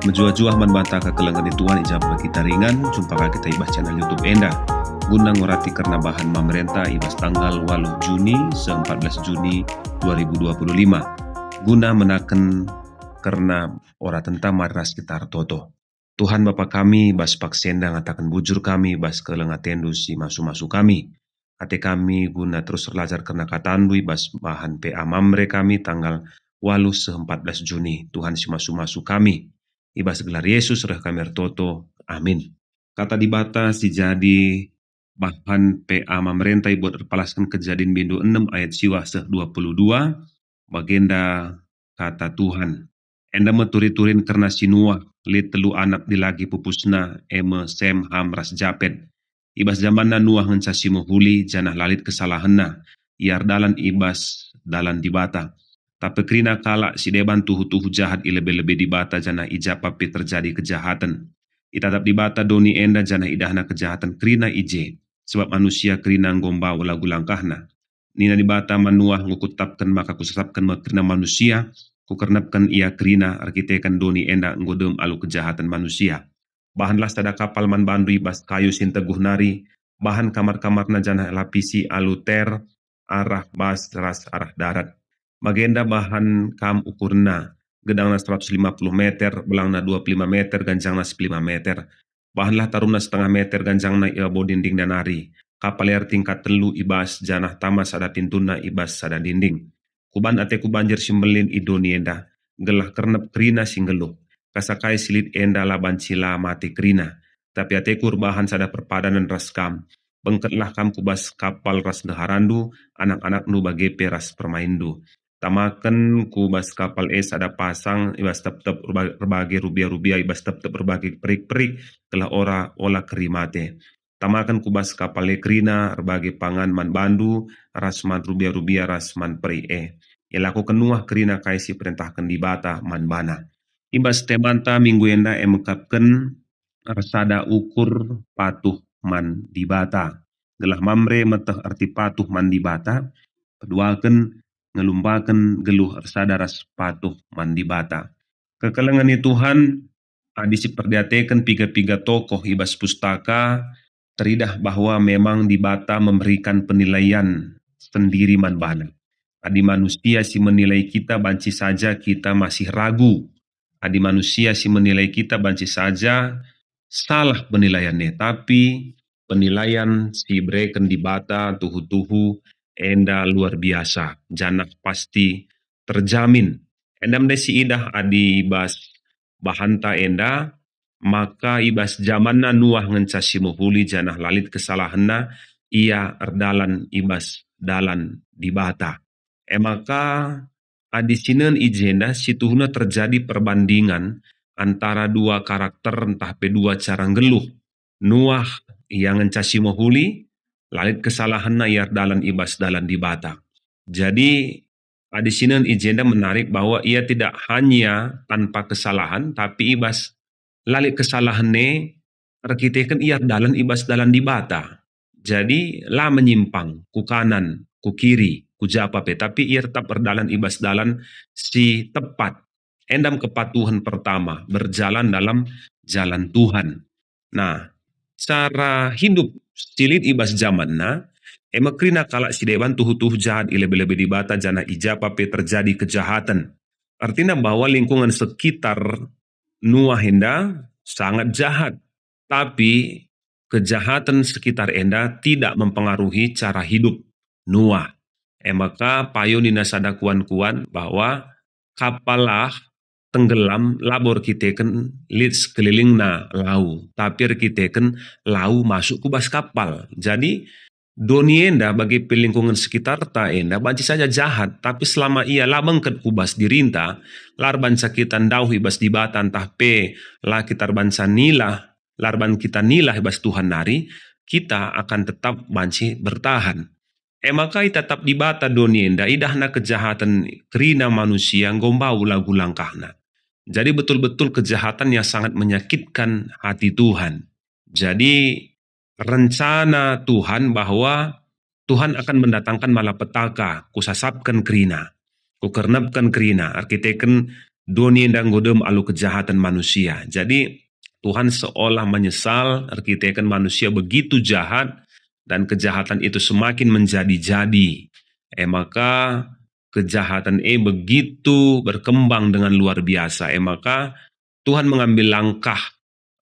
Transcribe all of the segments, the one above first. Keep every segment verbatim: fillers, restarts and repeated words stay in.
Mejuah-juah man banta kekelengen ni Tuhan i ja pe kita ringan, jumpa ka kita i bas channel YouTube enda. Guna ngurati kerna bahan Mamrenta i bas tanggal waluh Juni seh empat belas Juni dua ribu dua puluh lima. Guna menaken kerna oratenta, mari ras kita ertoto. Tuhan Bapa kami, bas paksa enda ngataken bujur kami bas keleng atendu si masu-masu kami. Ate kami guna terus erlajar kerna katandu i bas bahan P A Mamre kami tanggal waluh seh empat belas Juni. Tuhan si masu-masu kami. I bas gelar Yesus reh kami ertoto. Amin. Kata Dibata si jadi bahan P A Mamrenta ibuat erpalasken Kejadin bindu enem ayat siwah seh dua puluh dua, bagenda kata Tuhan. Enda me turi-turin kerna si Nuah, lit telu anak dilagi pupusna, e me Sem, Ham, ras Japet. I bas jamanna Nuah ngenca si mehuli, janah la lit kesalahenna. Ia erdalan i bas dalan Dibata. Tapi kerina kalak si deban tuhu-tuhu jahat i lebe-lebe Dibata janah i ja pe terjadi kejahaten. Itatap Dibata doni enda janah idahna kejahaten kerina i je, sebab manusia kerina enggo mbau lagu langkahna. Nina Dibata man Nuah, "Enggo Kutetapken maka Kusasapken me kerina manusia, Kukernepken ia kerina, erkiteken doni enda enggo dem alu kejahaten manusia. Bahanlah sada kapal man bandu i bas kayu si nteguh nari, bahan kamar-kamarna janah lapisi alu ter arah bas ras arah darat. Bagenda bahan kam ukurna, gedangna seratus lima puluh meter, belangna dua puluh lima meter, ganjangna sepuluh lima meter. Bahanlah tarumna setengah meter ganjangna i babo dindingna nari. Kapal e ertingkat telu i bas, janah tama sada pintunna i bas sada dinding. Kuban ateKu banjir si mbelin i doni enda, gelah kernep kerina si nggeluh. Kasa kai si lit enda la banci la mate kerina. Tapi ateKu erbahan sada perpadanen ras kam. Bengketlah kam ku bas kapal ras ndeharandu, anak-anakndu bage pe ras permainndu. Tamaken ku bas kapal e sada pasang i bas tep-tep erba-, erbage rubia-rubia, i bas tep-tep erbage perik-perik, gelah ora ola keri mate. Tamaken ku bas kapal e kerina erbage pangan man bandu, ras man rubia-rubia, ras man perik e. Ilakoken Nuah kerina kai si perentahken Dibata man bana." I bas temanta minggu enda e mekapken ersada ukur patuh man Dibata. Gelah Mamre meteh erti patuh man Dibata, peduaken, ngelumbaken geluh ersada ras patuh man Dibata. Kekelengen ni Tuhan, adi siperdiateken piga-piga tokoh i bas Pustaka, teridah bahwa memang Dibata memberikan penilaian sendiri man bana. Adi manusia si menilai kita, banci saja kita masih ragu. Adi manusia si menilai kita, banci saja salah penilaiannya, tapi penilaian si ibereken Dibata tuhu-tuhu enda luar biasa, janah pasti terjamin. Enda me ndai si idah adi bas bahanta enda, maka i bas jamanna Nuah ngenca si mehuli janah la lit kesalahenna, ia erdalan i bas dalan Dibata. E maka, adi sinen i jenda, situhuna terjadi perbandingan antara dua karakter ntah pe dua cara nggeluh. Nuah, ia ngenca si mehuli, la lit kesalahenna, ia erdalan i bas dalan Dibata. Jadi, adi sinen i jenda menarik bahwa ia tidak hanya tanpa kesalahan, tapi i bas la lit kesalahen e erkiteken ia erdalan i bas dalan Dibata. Jadi, la menyimpang ku kanan, ku kiri, ku ja pe, tapi ia tetap erdalan i bas dalan si tepat. Enda me kepatuhen pertama, berjalan dalam jalan Tuhan. Nah, cara hidup si lit i bas jamanna, e me kerina kalak si deban tuhu-tuhu jahat i lebe-lebe Dibata janah i ja pe terjadi kejahaten. Ertina bahwa lingkungan sekitar Nuah enda sangat jahat. Tapi kejahaten sekitar enda tidak mempengaruhi cara hidup Nuah. E maka payo nina sada kuan-kuan bahwa kapal ah tenggelam labo erkiteken lit sekelilingna lau, tapi erkiteken lau masuk ku bas kapal. Jadi, doni enda bage pe lingkungan sekitarta enda banci saja jahat, tapi selama ia la bengket ku bas dirinta, la erbanca kita ndauh i bas Dibata ntah pe la kita erbanca nilah, la erban kita nilah i bas Tuhan nari, kita akan tetap banci bertahan. E maka itatap Dibata doni enda, idahna kejahaten kerina manusia enggo mbau lagu langkahna. Jadi betul-betul kejahatan yang sangat menyakitkan hati Tuhan. Jadi rencana Tuhan bahwa Tuhan akan mendatangkan malapetaka, kusasapken kerina, kukernepken kerina, erkiteken doni enda enggo dem alu kejahaten manusia. Jadi, Tuhan seolah menyesal erkiteken manusia begitu jahat dan kejahatan itu semakin menjadi-jadi. E maka, kejahatan e begitu berkembang dengan luar biasa. E maka, Tuhan mengambil langkah,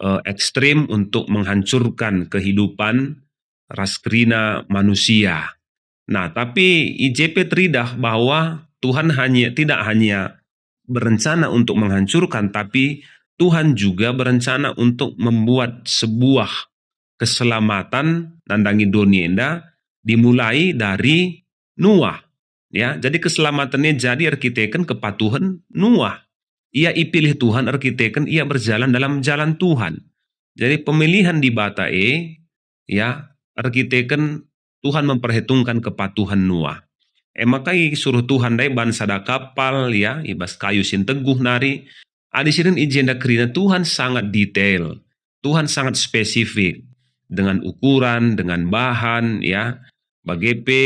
eh, ekstrim untuk menghancurkan kehidupan ras kerina manusia. Nah, tapi i je pe teridah bahwa Tuhan hanya, tidak hanya berencana untuk menghancurkan, tapi Tuhan juga berencana untuk membuat sebuah keselamatan nandangi doni enda dimulai dari Nuah. Ya, jadi keselamatannya jadi erkiteken kepatuhen Nuah. Ia ipilih Tuhan erkiteken ia berjalan dalam jalan Tuhan. Jadi pemilihan Dibata e, ya, erkiteken Tuhan memperhitungkan kepatuhan Nuah. E maka isuruh Tuhan ndai ban sada kapal, ya, i bas kayu si nteguh nari. Adi sinen i jenda kerina Tuhan sangat detail, Tuhan sangat spesifik dengan ukuran, dengan bahan, ya. Bage pe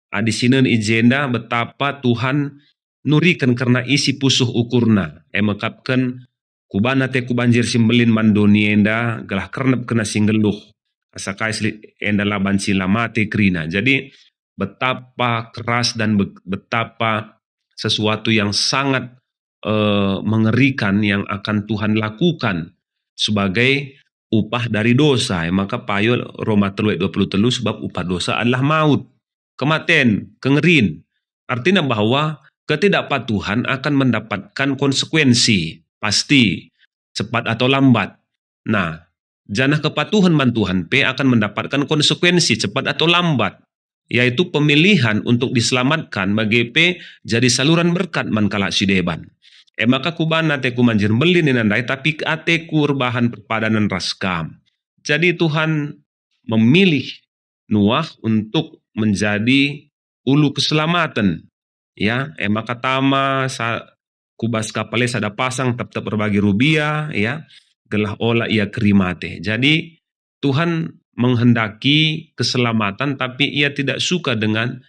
adi sinen i jenda betapa Tuhan nuriken kerna isi pusuh ukurna, e mekapken, "Kuban ateku banjir si mbelin man doni enda, gelah kernep kerna si nggeluh, asa kai si lit enda la banci la mate kerina." Jadi, betapa keras dan be-, betapa sesuatu yang sangat, eh, mengerikan yang akan Tuhan lakukan sebagai upah dari dosa. E maka payo Roma telu ayat dua puluh telu, "Sebab upah dosa adalah maut." Kematen, kengerin. Artina bahwa ketidakpatuhan akan mendapatkan konsekuensi, pasti, cepat atau lambat. Nah, janah kepatuhen man Tuhan pe akan mendapatkan konsekuensi, cepat atau lambat, yaitu pemilihan untuk diselamatkan bage pe jadi saluran berkat man kalak si deban. E maka kuban ateku banjir mbelin nina ndai, tapi ateku erbahan perpadanen ras kam. Jadi Tuhan memilih Nuah untuk menjadi ulu keselamaten. Ya, e maka tama sa-, ku bas kapal e sada pasang tep-tep erbagi rubia, ya, gelah ola ia keri mate. Jadi, Tuhan menghendaki keselamatan, tapi Ia tidak suka dengan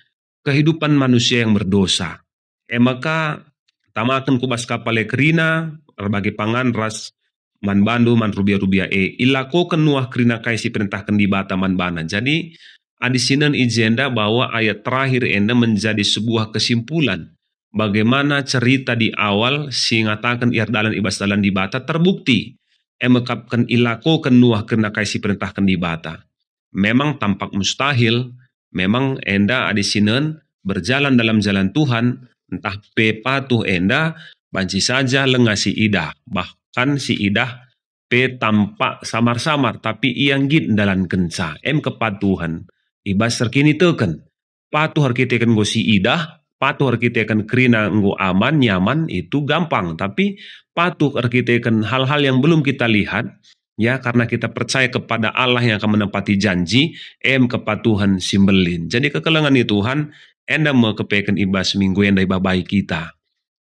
kehidupan manusia yang berdosa. E maka, tamaken ku bas kapal e kerina, erbagi pangan ras man bandu man rubia-rubia e. Ilakoken Nuah kerina kai si perentahken Dibata man bana. Jadi, adi sinen i jenda bahwa ayat terakhir enda menjadi sebuah kesimpulan bagaimana cerita di awal si ngataken ia erdalan i bas dalan Dibata terbukti. E mekapken ilakoken Nuah kerina kai si perentahken Dibata. Memang tampak mustahil, memang enda adi sinen berjalan dalam jalan Tuhan, ntah pe patuh enda banci saja langa si idah, bahkan si idah pe tampak samar-samar, tapi ia nggit ndalankenca. Em kepatuhen i bas erkiniteken. Patuh erkiteken enggo si idah, patuh erkiteken kerina enggo aman, nyaman, itu gampang. Tapi patuh erkiteken hal-hal yang belum kita lihat, ya, karena kita percaya kepada Allah yang akan menepati janji, em kepatuhen si mbelin. Jadi kekelengen ni Tuhan, enda me kepeken i bas minggu enda ibabai kita.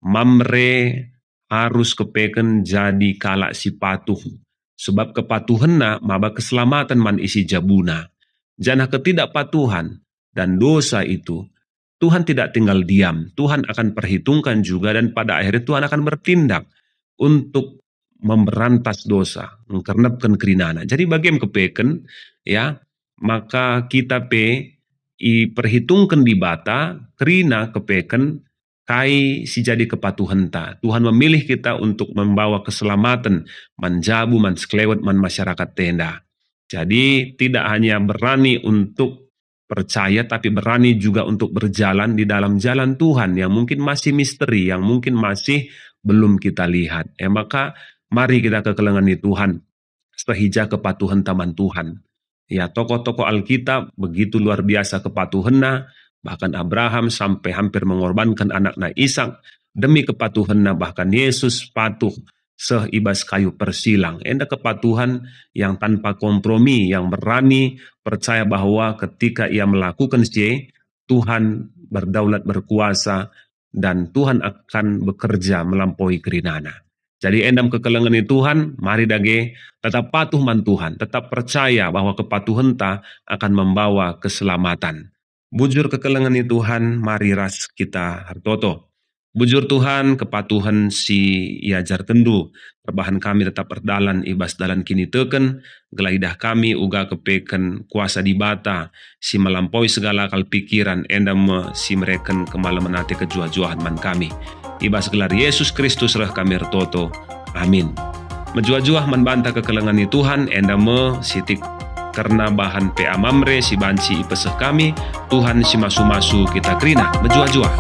Mamre arus kepeken jadi kalak si patuh, sebab kepatuhenna maba keselamaten man isi jabuna. Janah ketidakpatuhan dan dosa itu, Tuhan tidak tinggal diam. Tuhan akan perhitungkan juga dan pada akhirnya Tuhan akan bertindak untuk memberantas dosa, engkernepken kerinana. Jadi bage me kepeken, ya, maka kita pe iperhitungken Dibata kerina kepeken kai si jadi kepatuhenta. Tuhan memilih kita untuk membawa keselamatan man jabu, man sekelewet, man masyarakat enda. Jadi, tidak hanya berani untuk percaya, tapi berani juga untuk berjalan di dalam jalan Tuhan yang mungkin masih misteri, yang mungkin masih belum kita lihat. E maka, mari kita kekelengen ni Tuhan, sehija kepatuhenta man Tuhan. Ya, tokoh-tokoh Alkitab begitu luar biasa kepatuhenna, bahkan Abraham sampai hampir mengorbankan anakna Ishak demi kepatuhenna, bahkan Yesus patuh seh i bas kayu persilang. Enda kepatuhan yang tanpa kompromi, yang berani percaya bahwa ketika ia melakukan si e, Tuhan berdaulat, berkuasa, dan Tuhan akan bekerja melampaui kerinana. Jadi enda me kekelengen ni Tuhan, mari dage tetap patuh man Tuhan, tetap percaya bahwa kepatuhenta akan membawa keselamatan. Bujur kekelengen ni Tuhan, mari ras kita ertoto. Bujur Tuhan, kepatuhen si iajarkenNdu erbahan kami tetap erdalan i bas dalan kiniteken, gelah idah kami uga kepeken kuasa Dibata si melampaui segala akal pikiran, enda me si mereken kemalemen ate kejuah-juahen man kami. I bas gelar Yesus Kristus reh kami ertoto. Amin. Mejuah-juah man banta kekelengen ni Tuhan, enda me sitik kerna bahan P A Mamre si banci ipeseh kami. Tuhan si masu-masu kita kerina. Mejuah-juah.